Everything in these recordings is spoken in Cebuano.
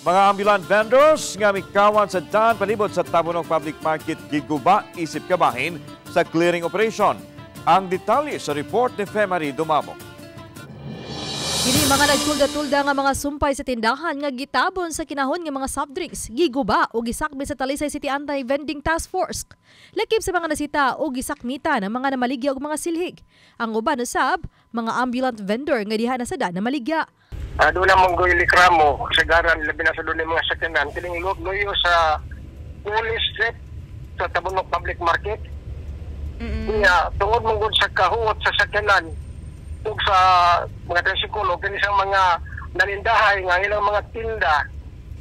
Mga ambulant vendors nga mikawan sa daan palibot sa Tabunok Public Market giguba isip kabahin sa clearing operation. Ang detalye sa report ni Femary Dumamo. Kini mga nagtulda-tulda nga mga sumpay sa tindahan nga gitabon sa kinahon nga mga soft drinks, giguba o gisakmit sa Talisay City Anti-Vending Task Force. Lakip sa mga nasita o gisakmita ng mga namaligya og mga silhig. Ang uban usab, mga ambulant vendor nga diha na sada namaligya. Doon na mong reklamo, kasagaran, labi na sa doon mga sakyanan, kining luyo sa Police Street sa Tabunok Public Market. Niya, tungod mong gud sa kahuot sa sakyanan, ug sa mga tricycle, o kini sa mga nanindahay nga ilang mga tinda,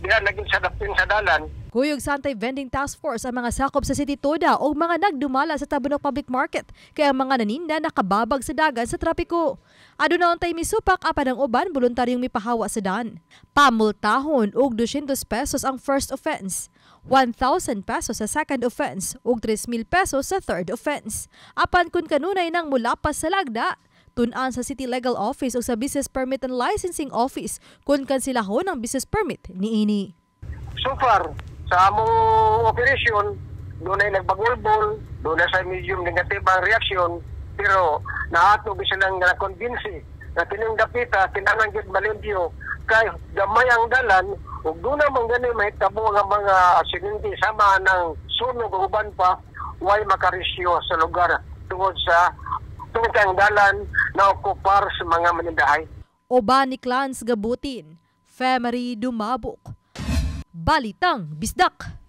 diha naging sa dapin sa dalan. Kuyog sa Anti-Vending Task Force ang mga sakop sa City Toda o mga nagdumala sa Tabunok Public Market kaya ang mga naninda nakababag sa dagan sa trapiko. Aduna untay misupak apan ang uban voluntaryong mipahawa sa daan. Pamultahon og 200 pesos ang first offense, 1,000 pesos sa second offense ug 3,000 pesos sa third offense. Apan kun kanunay nang mulapas sa lagda, tun-an sa City Legal Office o sa Business Permit and Licensing Office kung kansilahon ang business permit niini. So far, sa among operation, doon ay nagbagulbol, doon na sa medium negative ang reaksyon, pero naato silang na-convince na kining dapita, kinahanglan gyud malimpyo, kay gamay ang dalan, ug doon naman gani mahitabo ang mga aksidente sama ng sunog ug uban pa, way makarisyo sa lugar tungod kay ang dalan na okupar sa mga manindahay. Uban ni Clans Gabutin, Femery Dumabok. Balitang Bisdak.